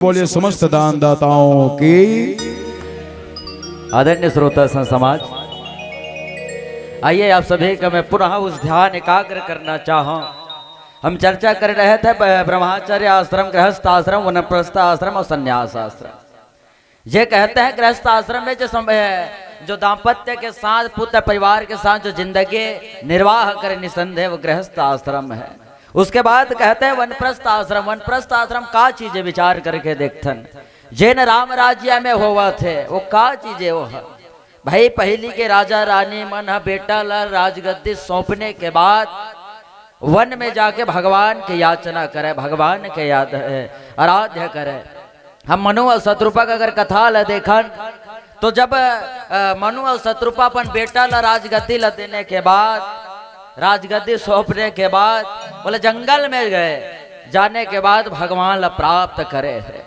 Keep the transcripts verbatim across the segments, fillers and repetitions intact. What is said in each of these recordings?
बोलिए समस्त दान दाताओं की। आदरणीय श्रोता संत समाज, आइए आप सभी का मैं पुनः उस ध्यान एकाग्र करना चाहूं। हम चर्चा कर रहे थे ब-, ब्रह्माचर्य आश्रम, गृहस्थ आश्रम, वनप्रस्थ आश्रम और संन्यास आश्रम। ये कहते हैं गृहस्थ आश्रम में जो समय है, जो दाम्पत्य के साथ, पुत्र परिवार के साथ जो जिंदगी निर्वाह करे, निसंदेह वो गृहस्थ आश्रम है। उसके बाद कहते हैं वनप्रस्थ आश्रम। वनप्रस्थ आश्रम का चीज है, विचार करके देखथन। जेन राम राज्य में होवत हे, वो का चीज है वो है? भाई, पहिली के राजा रानी मन ह बेटा ला राजगद्दी सौंपने के बाद वन में जाके भगवान के याचना करे, भगवान के याद, ए, आराध्य करे। हम मनु और शतरूपा का अगर कथा ला देखन, तो जब, अ, मनु और शतरूपा अपन बेटा ला राजगद्दी ला देने के बाद, राजगद्दी सौंपने के बाद, बोले, जंगल में गए, जाने के बाद भगवान ला प्राप्त करे हे।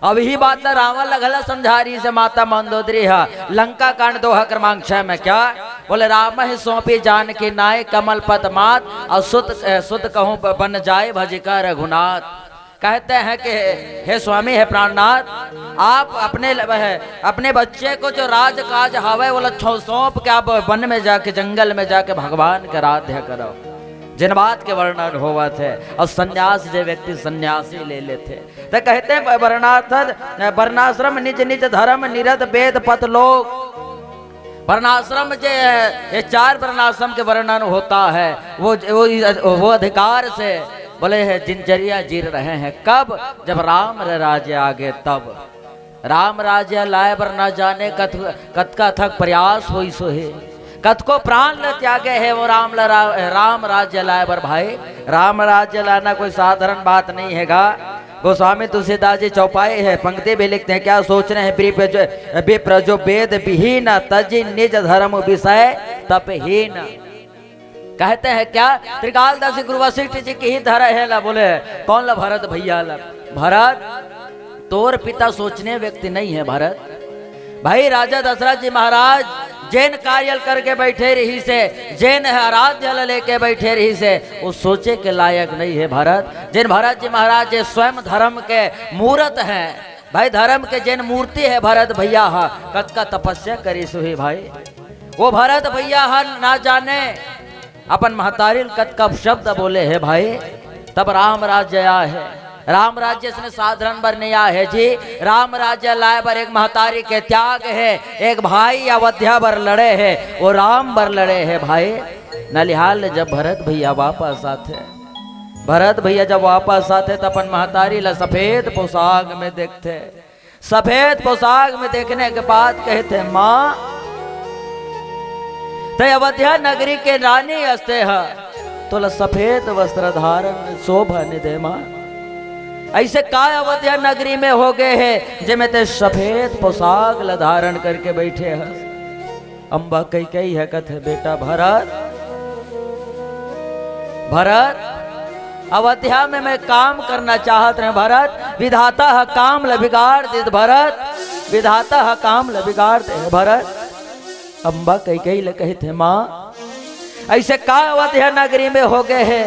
अब यही बात ला रावण ला घला समझा रही से माता मंदोदरी हा, लंका कांड दोहा क्रमांक छह में क्या बोले, रामहि सौंपी जानकी नाय, कमल पद माथ, और सुत, अ, सुत कहूँ ब-, बन जाए भजिका रघुनाथ। कहते हैं कि हे स्वामी, हे प्राणनाथ, आप अपने ल-, है, अपने बच्चे को जो राजकाज हवे, वो ला छो-, सौंप के आप वन में जाके, जंगल में जाके भगवान के आराध्य करो। जिन बात के वर्णन होवत हे, और संन्यास जे व्यक्ति संन्यासी ले लेथे, तो कहते हैं, ब-, वर्णाश्रम, वर्णाश्रम निज निज धर्म, निरत वेद पथ लोक। वर्णाश्रम जे है, ये चार वर्णाश्रम के वर्णन होता है। वो, वो, वो अधिकार से बोले है, दिनचर्या जी रहे हैं। कब? जब राम र राज्य आगे तब। राम राज्य लाए बर न जाने कत-, कतका थक प्रयास होइस होही, कतको प्राण ल त्यागे हे वो राम ल रा-, राम राज्य लाए बर। भाई, राम राज्य लाना कोई साधारण बात नहीं है गा। गोस्वामी तुलसीदास जी चौपाई है, पंक्ति भी लिखते हैं, क्या सोच रहे हैं विप्र जो, विप्र जो वेद विहीन, तजि निज धर्म विषय तपहीन। कहते हैं क्या, त्रिकालदर्शी गुरु वशिष्ठ जी किही धरे हे ला, बोले, कौन ला? भरत भैया ला। भरत, तोर पिता सोचने व्यक्ति नहीं है भरत। भाई, राजा दशरथ जी महाराज जेन कार्य ल करके बैठे रहिस हे, जेन आराध्य ल लेके बैठे रहिस हे, वो सोचे के लायक नहीं है भरत। जेन भरत जी महाराज जे स्वयं धर्म के मूरत हैं, भाई, धर्म के जेन मूर्ति है भरत भैया हा, कतका तपस्या करिस होही भाई। वो भरत भैया हा ना जाने अपन महतारी ल कतका अपशब्द बोले हे भाई, तब राम राज्य आए हे। राम राज्य इसने साधारण बर नहीं आए हे जी, राम राज्य लाए बर एक महतारी के त्याग हे, एक भाई अयोध्या बर लड़े हे, वो राम बर लड़े हे भाई। नलिहाल ले जब भरत भैया वापस आथे, भरत भैया जब वापस आथे, त अपन महतारी ला सफेद पोशाक में देखथे। सफेद पोशाक में देखने के बाद कहथे, माँ, तैं अवध्या नगरी के रानी अस, तैं ह, तोला सफेद वस्त्र धारण शोभा नइ दे माँ। अइसे का अवध्या नगरी में हो गए हे, जेमे तैं सफेद पोशाक ला धारण करके बैठे हस? अम्बा कैकेयी ह कथे, बेटा भरत, भरत, अवध्या में मैं काम करना चाहत रहें भरत, विधाता ह काम ल बिगाड़ दे भरत, विधाता ह काम ल बिगाड़ दे भरत। अम्बा कैकेयी ल कहिथे, माँ, अइसे का अवध्या नगरी में हो गए हे,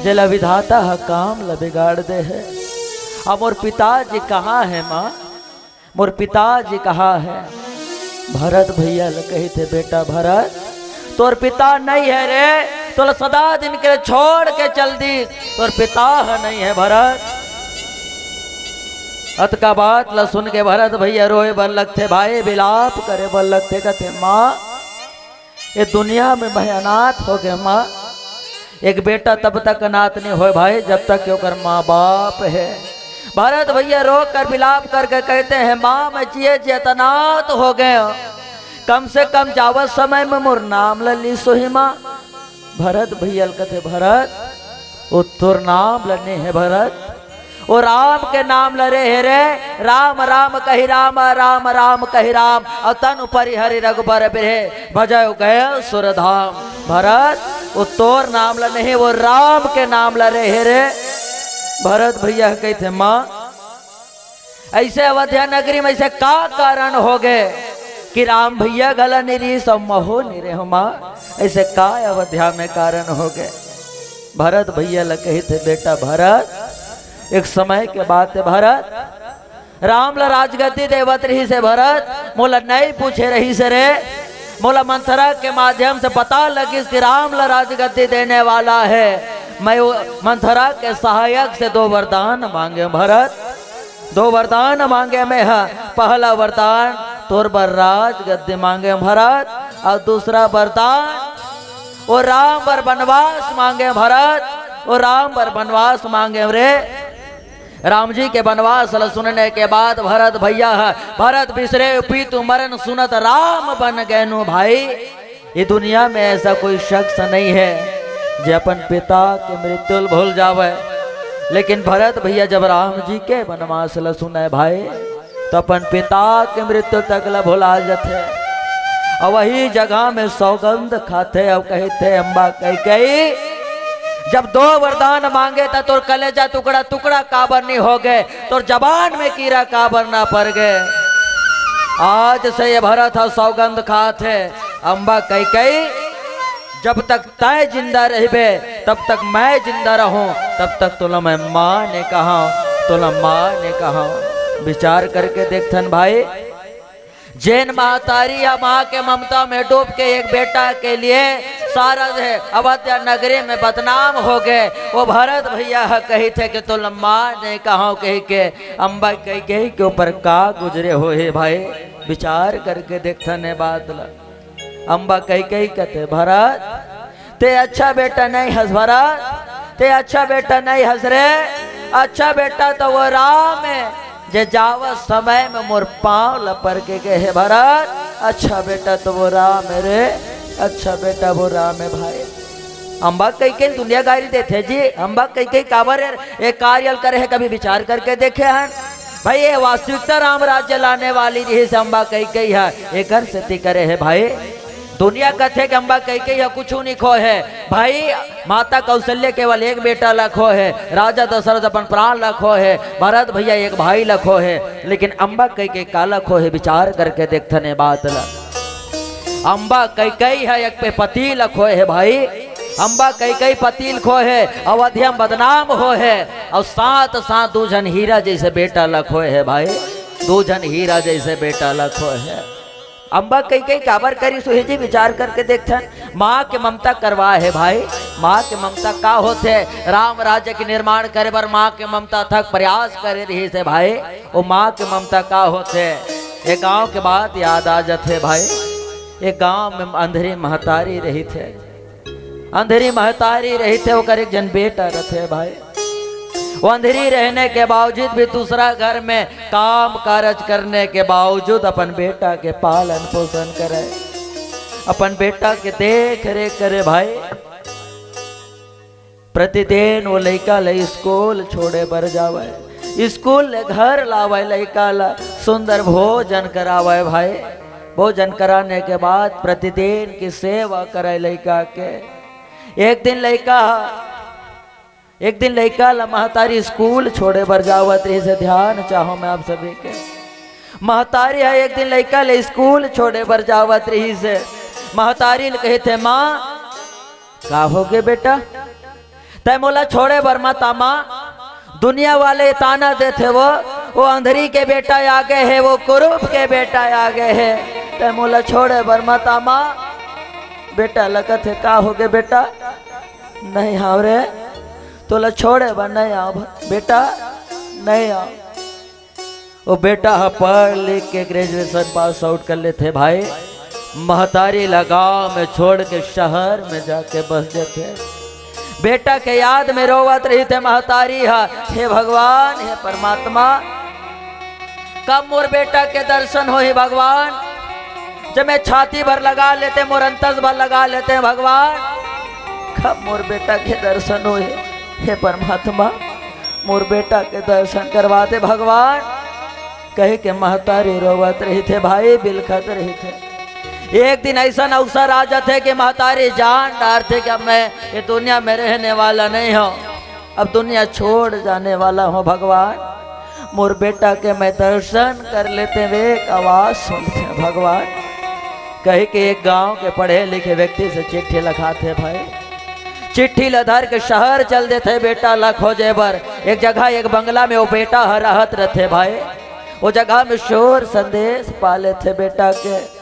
जेला विधाता ह काम ल बिगाड़ दे हे? अउ मोर पिताजी कहाँ हे माँ? मोर पिताजी कहाँ हे? भरत भैया ल कहिथे, बेटा भरत, तोर पिता नइ हे रे, तोला सदा दिन के लिए छोड़ के चल दिस, तोर पिता ह नइ हे भरत। अतका बात ल सुन के भरत भैया रोए बर लगथे, भाई विलाप करे बर लगथे, कथे, माँ, ये दुनिया में मैं अनाथ हो गए माँ। एक बेटा तब तक अनाथ नहीं होए भाई, जब तक कि ओकर माँ बाप हे। भरत भैया रो कर विलाप करके कहते हैं, माँ, मैं जिए जिए अनाथ हो गए हूँ, कम से कम जावत समय में मोर नाम ल लीस होही माँ। भरत भैया ल कथे, भरत, वो तोर नाम ल नइ हे भरत, वो राम के नाम ल ले हे रे, राम राम कहि राम, राम राम कहि राम, अउ तनु परि हरि रघुबर बिरहे, भजउ गए सुरधाम। भरत, वो तोर नाम ल नइ हे, वो राम के नाम ल ले हे रे। भरत भैया कहिथे, माँ, अइसे अवध्या नगरी में अइसे का कारण हो गए कि राम भैया घला नइ रिहिस अउ महूँ नइ रेहेंव माँ? अइसे का अवध्या में कारण हो गए? भरत भैया ल कहिथे, बेटा भरत, एक समय के बात हे भरत, राम ला राजगद्दी देवत रहिस हे भरत, मोला नइ पूछे रहिस हे रे। मोला मंथरा के माध्यम से पता लगिस कि राम ला राजगद्दी देने वाला हे। मैं वो मंथरा के सहायक से दो वरदान मांगे हंव भरत, दो वरदान मांगे हंव मैं ह। पहला वरदान तोर बर राजगद्दी मांगे हंव भरत, अउ दूसरा वरदान वो राम बर बनवास मांगे हंव भरत, वो राम बर बनवास मांगे हंव रे। राम जी के बनवास ल सुनने के बाद भरत भैया ह, भरत बिसरे पितु मरन सुनत राम बन गएनु भाई। ये दुनिया में ऐसा कोई शख्स नहीं है जे अपन पिता के मृत्यु ल भूल जावे, लेकिन भरत भैया जब राम जी के बनवास ल सुने भाई, तो अपन पिता के मृत्यु तक ल भुला जथे। अउ वही जगह में सौगंध खाथे अउ कहिथे, "अम्बा कैकई, जब दो वरदान मांगे त तोर कलेजा टुकड़ा टुकड़ा काबर नी होगे, तोर जबान में कीरा काबर ना पर गे?" आज से ये भरत ह सौगंध खाथे, अम्बा कैकई, जब तक तैं जिंदा रहिबे, तब तक मैं जिंदा रहूं, तब तक तोला मैं मां नइ कहंव, तोला मां नइ कहंव। विचार करके देखथन भाई, जेन महतारी या मां के ममता में डूब के एक बेटा के लिए सारा जे अवध्या नगरी में बदनाम हो गए, वो भरत भैया ह कहिथे कि तोला मां नइ कहंव कहिके अम्बा कैकई के ऊपर का गुजरे होही भाई। विचार करके देखथन ए बात ला। अम्बा कैकई कथे, "भरत, तैं अच्छा बेटा नइ हस भरत, तैं अच्छा बेटा नइ हस रे। अच्छा बेटा तो वो राम हे, जे जावत समय में मोर पांव ल पर के गे हे भरत। अच्छा बेटा तो वो राम हे रे, अच्छा बेटा वो राम हे भाई।" अम्बा कैकई दुनिया गारी देथे जी, अम्बा कैकई काबर ए, ए कार्य ल करे हे, कभी विचार करके देखे हन? भाई, ये वास्तविकता राम राज्य लाने वाली रहिस अम्बा कैकई ह, एकर सेती करे हे भाई। दुनिया कथे कि अम्बा कैकई ह कुछु नइ खोए हे। भाई, माता कौशल्या केवल एक बेटा ल खोए हे, राजा दशरथ अपन प्राण ल खोए हे, भरत भैया एक भाई ल खोए हे, लेकिन अम्बा कैकई का ल खोए हे, विचार करके देखथन ए बात ल। अम्बा कैकई ह एक पे पति ल खोए हे भाई, अम्बा कैकई पति ल खोए हे, अवधिया म बदनाम होए हे, अउ साथ साथ दू झन हीरा जइसे बेटा ल खोए हे भाई, दू झन हीरा जइसे बेटा ल खोए हे। अम्बा कैकई काबर करिस होही जी, विचार करके देखथन। मां के ममता करवाए हे भाई, मां के ममता का होथे? राम राज्य के निर्माण करे बर मां के ममता थक प्रयास करे रहिस हे भाई, वो मां के ममता का होथे? ए गांव के बात याद आ जथे भाई। ए गांव में अंधरी महतारी रहिथे, अंधरी महतारी रहिथे, ओकर एक झन बेटा रथे भाई। वो अंधरी रहने के बावजूद भी दूसरा घर में काम कारज करने के बावजूद अपन बेटा के पालन पोषण करे, अपन बेटा के देख रेख करे भाई। प्रतिदिन वो लइका ल स्कूल छोड़े बर जावय, स्कूल ले घर लावय, लइका ल सुंदर भोजन करावय भाई। भोजन कराने के बाद प्रतिदिन की सेवा करय लइका के। एक दिन लइका, एक दिन लइका ल महतारी स्कूल छोड़े बर जावत रहिस हे। ध्यान चाहूं मैं आप सभी के, महतारी ह एक दिन लइका ल स्कूल छोड़े बर जावत रहिस हे। महतारी ल कहिथे, "मां, का होगे बेटा? तैं मोला छोड़े बर मत आ मां। दुनिया वाले ताना देथे, वो, वो अंधरी के बेटा आ गे हे, वो कुरूप के बेटा आ गे हे। तैं मोला छोड़े बर मत आ मां।" बेटा ल कथे, "का होगे बेटा?" "नइ आंव रे, तोला छोड़े बर नइ आंव बेटा, नइ आंव।" वो बेटा ह पढ़ लिख के graduation pass out कर लेथे भाई। महतारी ल गांव में छोड़ के शहर में जाके बस जाथे। बेटा के याद में रोवत रहिथे महतारी ह, "हे भगवान, हे परमात्मा, कब मोर बेटा के दर्शन होही भगवान? जब मैं छाती भर लगा लेते, मोर अंतस भर लगा लेते भगवान, कब मोर बेटा के दर्शन होही? हे परमात्मा, मोर बेटा के दर्शन करवा दे भगवान।" कहिके महतारी रोवत रहिथे भाई, बिलखत रहिथे। एक दिन अइसन अवसर आ जाथे कि महतारी जान डारथे कि अब मैं ये दुनिया में रहने वाला नहीं हूं, अब दुनिया छोड़ जाने वाला हूं भगवान, मोर बेटा के मैं दर्शन कर लेते हुए एक आवाज सुनथे भगवान। कहिके एक गांव के पढ़े लिखे व्यक्ति से चिट्ठी लिखाथे भाई। चिट्ठी ल धर के शहर चल देथे बेटा ल खोजे बर। एक जगह एक बंगला में वो बेटा ह रहत रथे भाई। वो जगह में शोर संदेश पा लेथे बेटा के।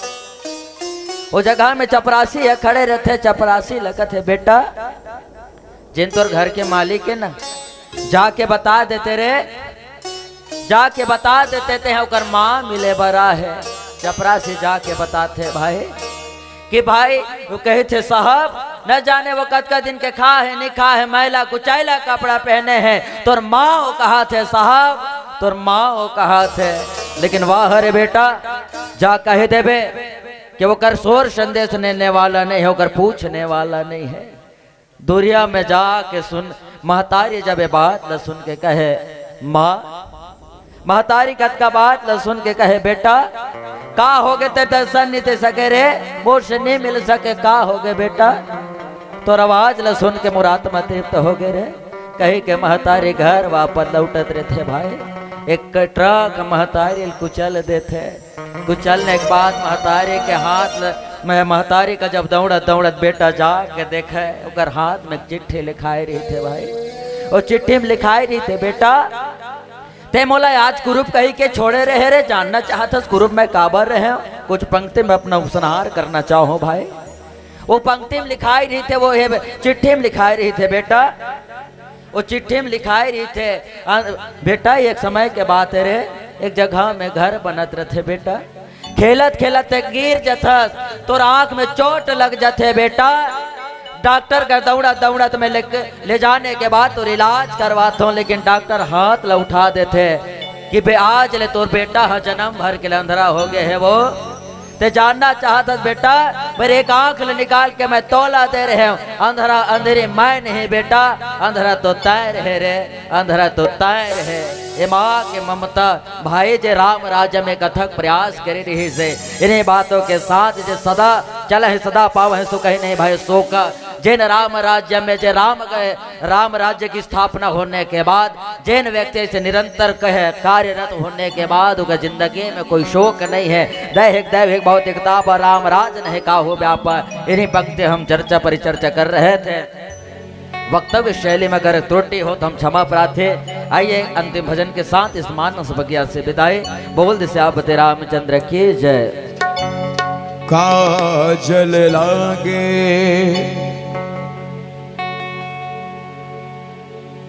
वो जगह में चपरासी ह खड़े रहिथे, चपरासी ल कथे, "बेटा, जेन तोर घर के मालिक हे ना, जाके बता देते रे, जाके बता देते ते ह, ओकर माँ मिले बर आहे।" चपरासी जाके बताथे भाई कि भाई, वो कहिथे, "साहब, न जाने वो कतका दिन के खा हे, नी खा हे, मैला कुचैला कपड़ा पहने हे, तोर माँ वो कहाथे साहब, तोर माँ वो कहाथे।" लेकिन वाह रे बेटा, जा कहि देबे कि ओकर शोर संदेश लेने वाला नहीं हे, ओकर पूछने वाला नहीं हे। दुरिहा में जाके सुन, महतारी जब ये बात ल सुन के कहे, "माँ," महतारी कतका बात ल सुन के कहे, "बेटा, का होगे ते दर्शन नी दे सके रे? मोर से नी मिल सके, का होगे बेटा? तोर आवाज ल सुन के मोर आत्मा तृप्त होगे रे।" कहि के महतारी घर वापस लौटत रहिथे भाई। एक ट्रक महतारी ल कुचल देथे। कुचलने के बाद महतारी के हाथ ल-, मह-, महतारी का जब दौड़त दौड़त बेटा जाके देखे, ओकर हाथ में एक चिट्ठी लिखाए रहिथे भाई। वो चिट्ठी में लिखाए रहिथे, "बेटा, ते मोला आज कुरूप कहि के छोड़े रहे रे, जानना चाहत हस कुरूप मैं काबर रहे हूँ?" कुछ पंक्ति में अपना उपसंहार करना चाहूँ भाई। वो पंक्ति में लिखाए रहिथे, वो ये चिट्ठी में लिखाए रहिथे, बेटा, वो चिट्ठी में लिखाए रहिथे, "आ, बेटा, एक समय के बात हे रे, एक जगह में घर बनत रहिथे बेटा, खेलत खेलत ते गिर जथस, तोर आँख में चोट लग जथे बेटा।" डॉक्टर कर दौड़त दौड़त में ले, ले जाने के बाद तोर इलाज करवाथों, लेकिन डॉक्टर हाथ ल उठा देथे कि बे, आज ले तोर बेटा ह जन्म भर के ले अंधरा होगे हे वो। ते जानना चाहत हस बेटा, पर एक आँख ल निकाल के मैं तोला दे रहे हूँ। अंधरा अंधरी मैं नहीं बेटा, अंधरा तो तैं रहे रे, अंधरा तो तैं रहे। ये माँ के ममता, भाई जे राम राज्य में कथक प्रयास करे रहिस हे। इन्हीं बातों के साथ जे सदा चलहि सदा पावहि सुखहि नहीं भय शोक। जेन राम राज्य में जे राम गए, राम राज्य की स्थापना होने के बाद जेन व्यक्ति से निरंतर कहे कार्यरत होने के बाद ओकर जिंदगी में कोई शोक नहीं हे। दैहिक दैविक भौतिकता पर राम राज नहीं काहू व्याप। इन्हीं पंक्ति हम चर्चा परिचर्चा कर रहे थे। वक्तव्य शैली में अगर त्रुटि हो तो हम क्षमा प्रार्थी। आइए, अंतिम भजन के साथ इस मानस बगिया से विदाई। बोल दे सियापति रामचंद्र की जय। काजल लागे,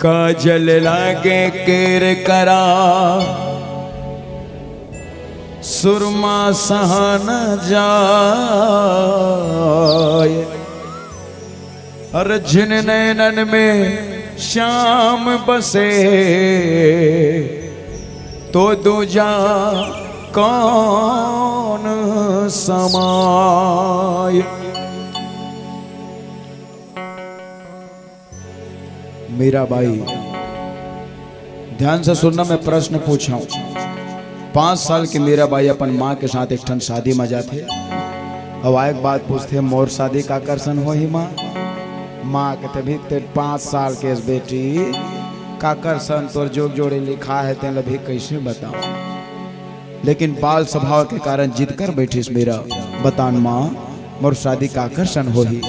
काजल लागे केर करा, सुरमा सहा न जाय। अरे जिन नैनन में श्याम बसे, तो दूजा कौन समाय। मीराबाई, ध्यान से सुनना, मैं प्रश्न पूछा हूँ। पाँच साल के मीराबाई अपन माँ के साथ एक ठन शादी में जाथे। अब आएक बात पूछथे, "मोर शादी काकर सन होही माँ?" माँ कहथे, "भी ते पाँच साल के हस बेटी, काकर सन तोर जोग जोड़ी लिखा हे, तेन ल भी कैसे बताऊँ?" लेकिन बाल स्वभाव के कारण जिद कर बैठिस मीरा, "बतान माँ, मोर शादी काकर सन होही?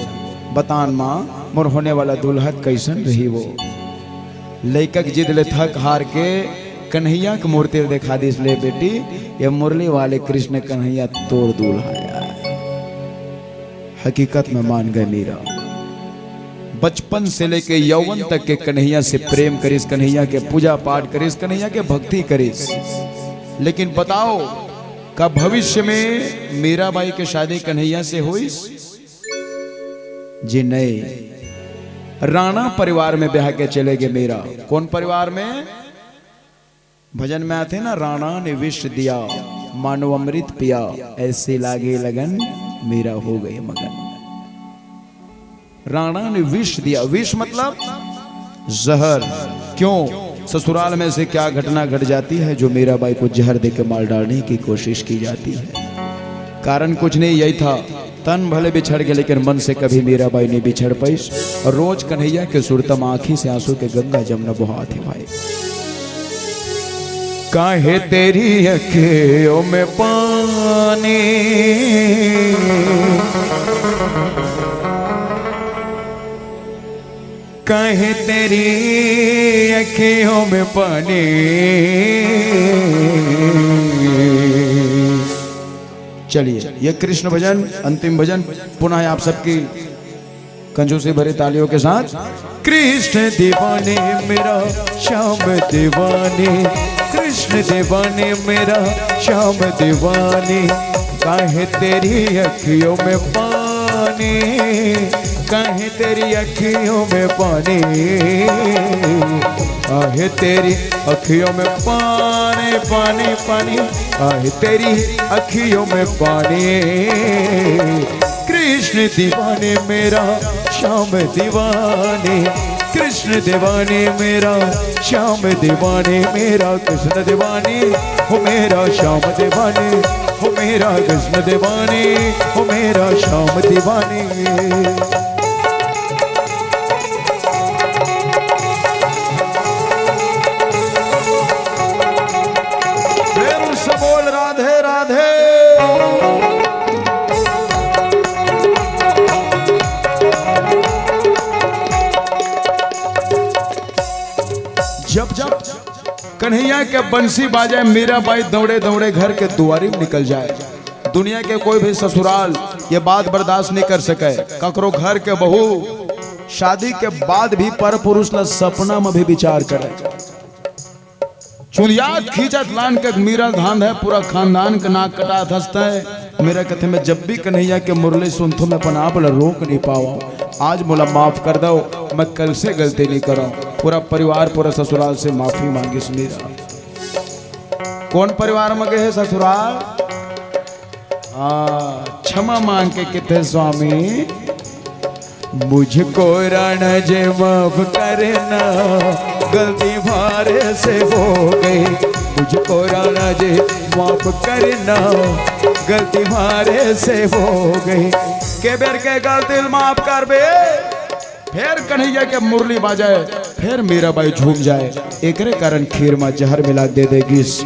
बतान माँ, मोर होने वाला दूल्हा कैसन रही वो?" लइका के जिद ले थक हार के कन्हैया के मूर्ति ल देखा दिस, "ले बेटी, ये मुरली वाले कृष्ण कन्हैया तोर दूल्हा आय।" हकीकत में मान गए मीरा। बचपन से लेके यौवन तक के कन्हैया से प्रेम करिस, कन्हैया के पूजा पाठ करिस, कन्हैया के भक्ति करिस। लेकिन बताओ, का भविष्य में मीराबाई के शादी कन्हैया से होइस? जी नहीं। राणा परिवार में ब्याह के चले गए मीरा। कौन परिवार में? भजन में आथे ना, "राणा ने विष दिया, मानो अमृत पिया, ऐसे लागे लगन, मीरा हो गई मगन।" राणा ने विष दिया, विष मतलब जहर। क्यों? ससुराल में से क्या घटना घट जाती है जो मीराबाई को जहर देके मार डालने की कोशिश की जाती है? कारण कुछ नहीं, यही था, तन भले बिछड़ गए, लेकिन मन से कभी मीराबाई नहीं बिछड़ पाई। और रोज कन्हैया के सुरतम आंखी से आंसू के गंगा जमुना बहाथे भाई। काहे तेरी अखियों में पानी, काहे तेरी अखियों में पानी, चलिए, ये कृष्ण भजन, अंतिम भजन, पुनः आप सबकी कंजूसी भरी तालियों के साथ। कृष्ण दीवाने मेरा, श्याम दीवाने, कृष्ण दीवाने मेरा, श्याम दीवाने। काहे तेरी अखियों में पानी, काहे तेरी अखियों में पानी, आहे तेरी अखियों में पानी, पानी, पानी, आहे तेरी अखियों में पानी। कृष्ण दीवाने मेरा, श्याम दीवाने, कृष्ण दीवाने मेरा, श्याम दीवाने मेरा, कृष्ण दीवाने हो मेरा, श्याम दीवाने हो मेरा, कृष्ण दीवाने हो मेरा, श्याम दीवाने। प्रेम से बोल राधे राधे। जब जब कन्हैया के बंसी बाजे, मीराबाई दौड़े दौड़े घर के दुआरी में निकल जाए। दुनिया के कोई भी ससुराल ये बात बर्दाश्त नहीं कर सके, ककरो घर के बहू शादी के बाद भी पर पुरुष ला सपना में भी विचार करे। चुंदियात खींचत लान के मीरा धांध है, पूरा खानदान के नाक कटात हंसता है। मेरा कथे में जब भी कन्हैया के मुरली सुनथो, मैं अपन आप ला रोक नहीं पावा। आज मोला माफ कर दो, मैं कल से गलती नहीं करूं। पूरा परिवार, पूरा ससुराल से माफी मांगिस मीरा। कौन परिवार में गए है ससुराल? हाँ, क्षमा मांग के किथे स्वामी, मुझको राणा जी माफ करना, गलती म्हारे से हो गई। मुझको राणा जी माफ करना, गलती म्हारे से हो गई। के बेर के गलती माफ करबे, फेर कन्हैया के मुरली बाजे, फेर मीराबाई झूम जाए। एकरे कारण खीर में जहर मिला दे दे गिस।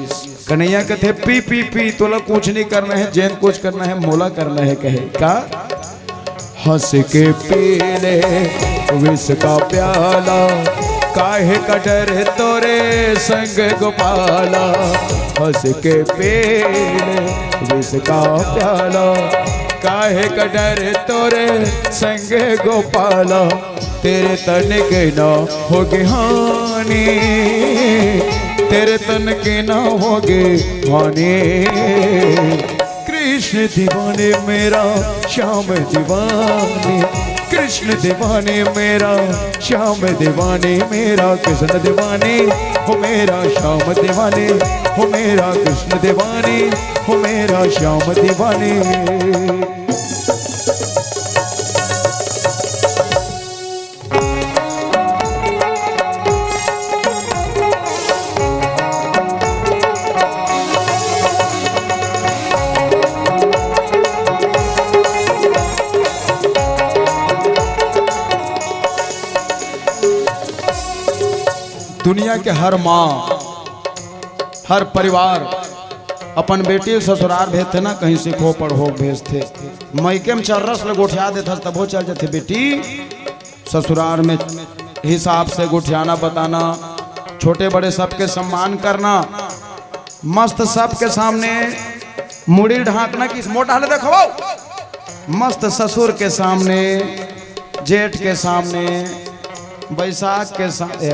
कन्हैया कथे, "पी, पी, पी, तोला कुछ नहीं करना है, जेन कुछ करना है, मोला करना है," कहे। का? हंस के पी ले विष का प्याला, काहे का डर तोरे संग गोपाला। हंस के पी ले विष का प्याला, काहे का डर तोरे संग गोपाला। तेरे तन के ना होगे हानि, तेरे तन के ना होगे हानि। कृष्ण दीवाने मेरा, श्याम दीवाने, कृष्ण दीवाने मेरा, श्याम दीवाने मेरा, कृष्ण दीवाने हो मेरा, श्याम दीवाने हो मेरा, कृष्ण दीवाने हो मेरा, श्याम दीवाने। दुनिया के हर माँ, हर परिवार अपन बेटी ल ससुरार भेजथे ना, कहीं सीखो पढ़ो भेजथे। मइके में चर्रस ले गोठिया देथस, तभो चल जथे बेटी। ससुरार में हिसाब से गोठियाना बताना, छोटे बड़े सबके सम्मान करना, मस्त सबके सामने मुड़ी ढांकना कि मोटा ले देखो, मस्त ससुर के सामने, जेठ के सामने, बैसाख के सा-, ए,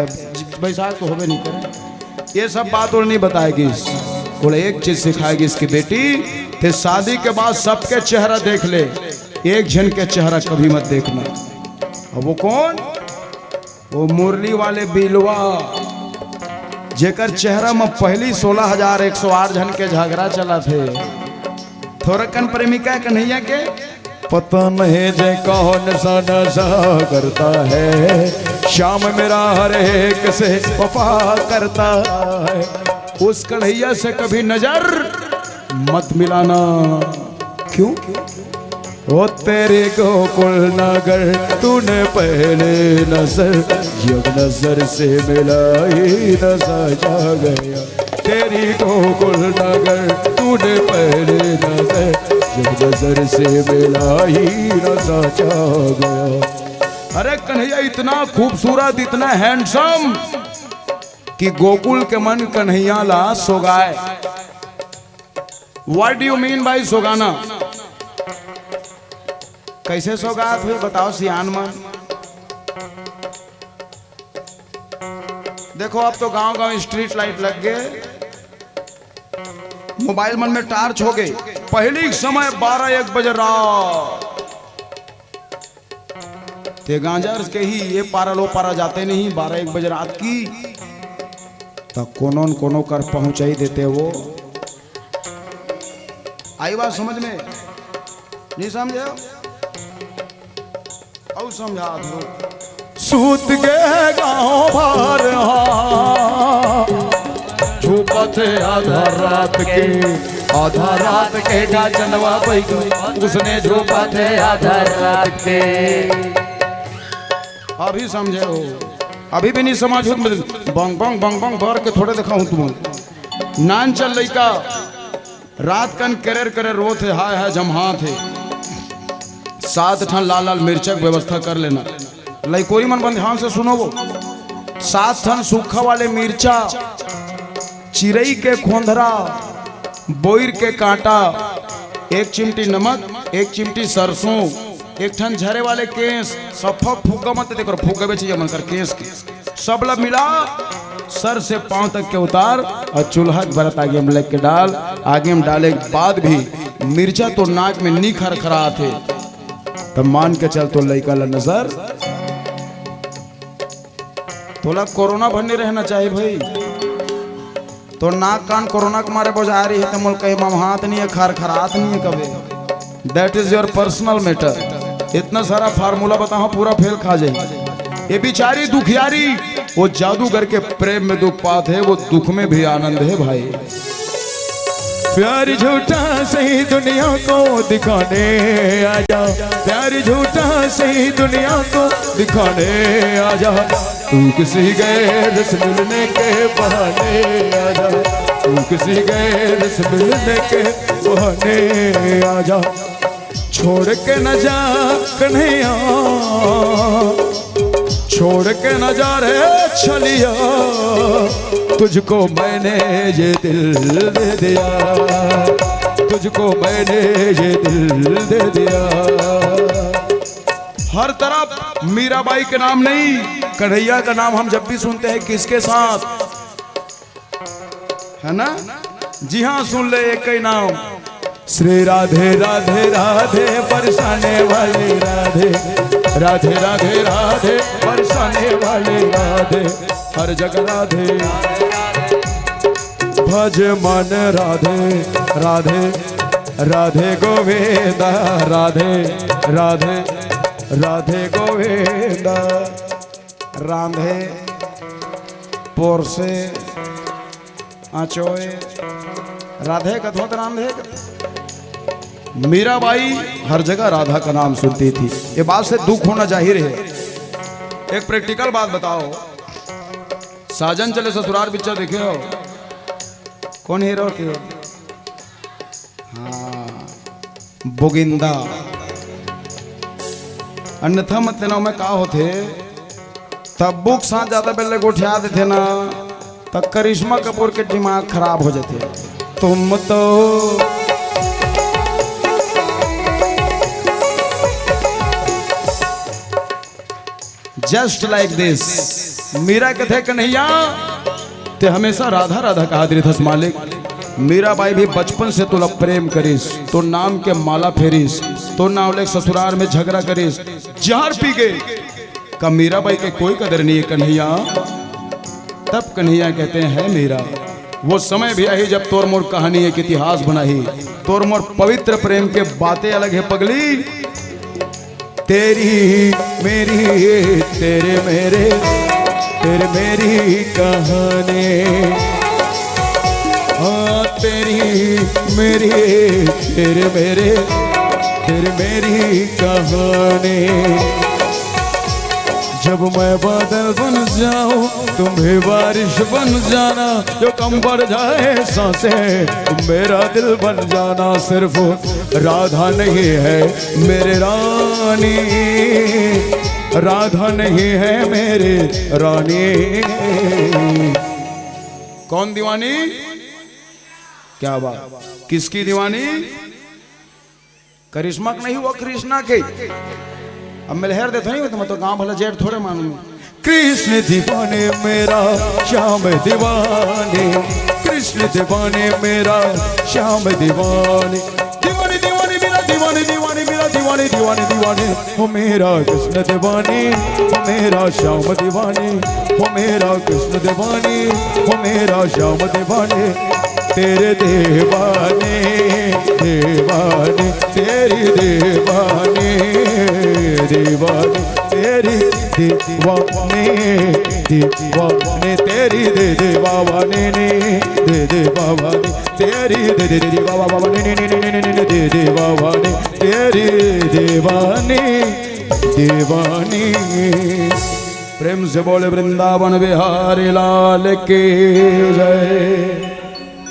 बैसाख तो होबे नहीं करे। ये सब बात उड़ नहीं बताएगी। बोले, एक चीज सिखाएगी इसकी बेटी, ते शादी के बाद सबके चेहरा देख ले, एक झन के चेहरा कभी मत देखना। अब वो कौन? वो मुरली वाले बिलवा, जेकर चेहरा में पहली सोलह हजार एक सौ आठ झन के झगड़ा चला थे। थोरकन प्रेमिका कन्हैया के पता नहीं जे कौन सा नशा करता है, श्याम मेरा हर एक से वफा करता है। उस कन्हैया से कभी नजर मत मिलाना। क्यों? ओ तेरे गोकुल नगर तूने पहले नजर, जब नजर से मिलाई नशा छा गया। तेरी गोकुल नगर तूने पहले नजर, जब नजर से मिलाई नशा छा गया। अरे कन्हैया इतना खूबसूरत, इतना हैंडसम कि गोकुल के मन कन्हैया ला सोगाए। What do you mean by सोगाना? कैसे सौगात हुई बताओ सियान मन। देखो, अब तो गांव गांव स्ट्रीट लाइट लग गए, मोबाइल मन में टार्च हो गए। पहली समय बारह एक बजे रात ते गांजा के ही ये पारा लो पारा जाते नहीं, बारह एक बजे रात की, त कोनो न कोनो कर पहुंचाई देते वो। आई बात समझ में? नहीं समझे? और समझा दो। सूत के गांव भर हा, झूपत हे आधा रात के, आधा रात के गाजनवा बैठो, उसने झूपत हे आधा रात के। अभी समझे हो, अभी भी नहीं समझ हो। बंग बंग बंग बंग भर के थोड़े देखा हूं तुम। नान चल लइका रात कन करेर करेर रोत हे, हाय हाय जम्हात हे। सात ठन लाल लाल मिर्चा के व्यवस्था कर लेना। लइकोरी मन बन ध्यान से सुनो वो। सात ठन सूखा वाले मिर्चा, चिरई के खोंधरा, बोइर के कांटा, एक चिमटी नमक, एक चिमटी सरसों, एक ठन झरे वाले केस, सफा फुग्गा मत देखो, फुग्गा बेची मन कर केस के। सब ला मिला, सर से पांव तक के उतार और चूल्हा के बरत आगे में लेके डाल। आगे में डाले के बाद भी मिर्चा तो नाक में नी खरखरात हे, त मान के चल तो लइका ला नजर। तोला कोरोना भर नहीं रहना चाहिए भाई। तो नाक कान कोरोना के मारे बजा रही है, तो मोल कहे ममहात नहीं है, खरखरात नहीं है कभी। That is your personal matter। इतना सारा फार्मूला बताओ, पूरा फेल खा जाए। ये बिचारी दुखियारी, वो जादूगर के प्रेम में दुख पात है, वो दुख में भी आनंद है भाई। प्यार झूठा सही दुनिया को दिखाने आजा, प्यार झूठा सही दुनिया को दिखाने आजा। तू किसी गैर से मिलने के बहाने आजा, तू किसी गैर से मिलने के बहाने आजा। छोड़ के न जा कन्हैया, छोड़ के न जा रे छलिया, तुझको मैंने ये दिल दे दिया, तुझको मैंने ये दिल दे दिया। हर तरफ मीराबाई के नाम नहीं, कन्हैया का नाम हम जब भी सुनते हैं, किसके साथ, है ना? जी हाँ, सुन ले एक ही नाम। श्री राधे राधे राधे, बरसाने वाली राधे, राधे राधे राधे, बरसाने वाली राधे, हर जगह राधे। भज मन राधे राधे, राधे गोविंदा, राधे राधे, राधे गोविंदा। रांधे, पोरसे, आचोए, राधे कथों त रांधे कथों। मीराबाई हर जगह राधा का नाम सुनती थी। ये बात से दुख होना जाहिर है। एक प्रैक्टिकल बात बताओ, साजन चले ससुराल पिक्चर देखे हो? कौन हीरो के? हाँ, बोगिंदा। अन्यथा मत लेना, मैं का होथे, तब्बू के साथ ज्यादा बेले गोठिया देथे ना, त करिश्मा कपूर के दिमाग खराब हो जाथे। तुम तो जस्ट लाइक दिस। मीरा कथे, कन्हैया, ते हमेशा राधा राधा कहा रिथस मालिक। मीराबाई भी बचपन से तोला प्रेम करिस, तो नाम के माला फेरिस, तो नाम ले ससुराल में झगड़ा करिस, जहर पी गए। का मीराबाई के कोई कदर नहीं है कन्हैया? तब कन्हैया कहते हैं, मीरा, वो समय भी आही जब तोर मोर कहानी एक इतिहास बनाही। तोर मोर पवित्र प्रेम के बातें अलग है पगली। तेरी मेरी, तेरे मेरे, तेरे मेरी कहानी। हाँ, तेरी मेरी, तेरे मेरे, तेरे मेरी कहानी। जब मैं बादल बन जाऊं, तुम भी बारिश बन जाना, जो कम पड़ जाए सांसें, तुम मेरा दिल बन जाना। सिर्फ राधा नहीं है मेरे रानी, राधा नहीं है मेरे रानी। कौन दीवानी? क्या बात। किसकी दीवानी? करिश्मा के नहीं, वो कृष्णा के। अब मैं लहर देता नहीं, तो मैं तो गांव भला जेठ थोड़े मानूं। कृष्ण दीवाने मेरा, श्याम दीवाने, कृष्ण दीवाने मेरा, श्याम दीवाने, दीवाने दीवाने मेरा, दीवाने दीवाने मेरा, दीवाने दीवाने दीवाने। हो मेरा कृष्ण दीवाने, हो मेरा श्याम दीवाने, हो मेरा कृष्ण दीवाने, हो मेरा श्याम दीवाने। तेरे दीवाने, दीवाने, तेरी दीवाने, दीवाने, तेरी दीवाने, दीवाने, तेरी दे दीवाने, ने दे दीवाने, तेरी दे दे दीवाने, ने ने ने ने ने ने दे दीवाने, तेरी दीवानी, दीवानी। प्रेम से बोले वृंदावन बिहारी लाल की जय।